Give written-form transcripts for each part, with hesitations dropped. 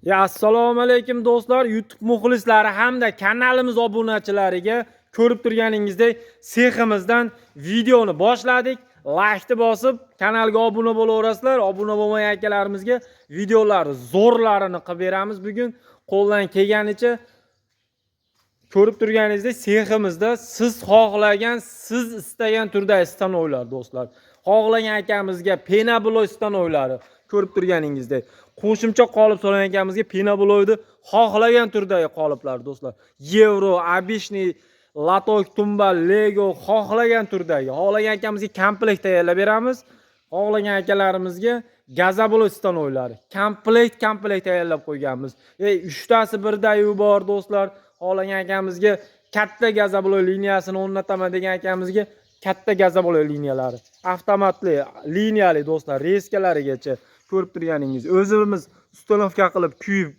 Ya assalomu alaykum do'stlar, YouTube muxlislari hamda kanalimiz obunachilariga ko'rib turganingizdek seximizdan videoni boshladik. Like'ni bosib, kanalga obuna bo'laverasizlar. Obuna bo'lmagan akalarimizga videolar zo'rlarini qilib beramiz bugun. Qo'ldan kelganicha ko'rib turganingizdek seximizda siz xohlagan, siz istagan turdagi stanoklar, do'stlar. Xohlagan akamizga пеноблок stanoylari, ko'rib turganingizdek. Qo'shimcha qolip so'ragan akamizga пеноблок ni xohlagan turdagi qoliplar, do'stlar. Евро, обычный, лоток, tumba, Lego, xohlagan turdagi. Xohlagan akamizga komplekt tayyorlab beramiz. Xohlagan akalarimizga газоблок stanoylari komplekt komplekt tayyorlab qo'yganmiz. Ey, uchtasi birdayu bor, do'stlar. Xohlagan akamizga katta газоблок liniyasini o'rnataman degan akamizga katta газоблок liniyalari. Avtomatli, liniyali, do'stlar, резка larigacha ko'rib turganingiz. O'zimiz установка qilib, kuyib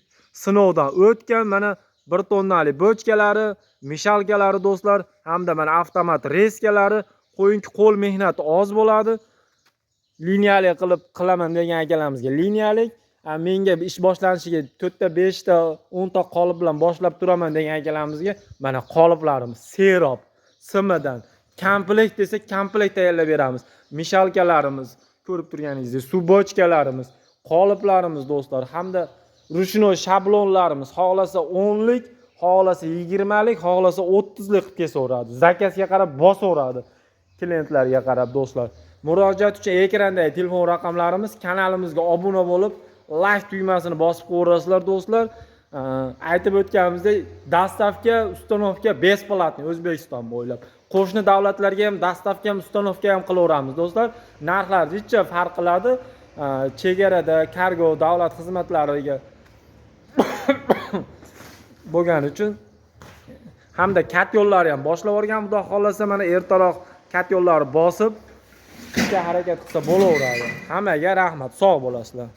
sinovdan o'tgan mana 1 tonnali bochkalari, мешалка lari, do'stlar, hamda mana avtomat резка lari, qo'yinki, qo'l mehnati oz bo'ladi. Liniyali qilib qilaman degan akalarimizga liniyalik, menga ish boshlanishiga 4 ta, 5 ta, 10 ta qolip bilan boshlab turaman degan akalarimizga mana qoliplarimiz serob, simidan komplekt desa, komplekt tayyorlab beramiz. Мешалка larimiz, ko'rib turganingizdek, suv bochkalarimiz, qoliplarimiz, do'stlar, hamda ручной shablonlarimiz, xohlasa 10lik, xohlasa 20lik, xohlasa 30lik qilib kesaveradi. Заказ ga qarab bosaveradi. Klientlarga qarab, do'stlar. Murojaat uchun ekrandagi telefon raqamlarimiz, kanalimizga obuna bo'lib, like tugmasini bosib qo'yaverasizlar, do'stlar. Aytib o'tganimizdek, доставка, установка бесплатный O'zbekiston bo'ylab. Qo'shni davlatlarga ham доставка ham, установка ham qilaveramiz, do'stlar. Narxlar jicha farq qiladi. Chegarada kargo davlat xizmatlariga bo'lgani uchun hamda kat yo'llari ham boshlab yuborgan. Xudo xohlasa, mana ertaroq kat yo'llari bosib, chiqishga harakat qilsa bo'laveradi. Hammaga rahmat, sog' bo'lasizlar.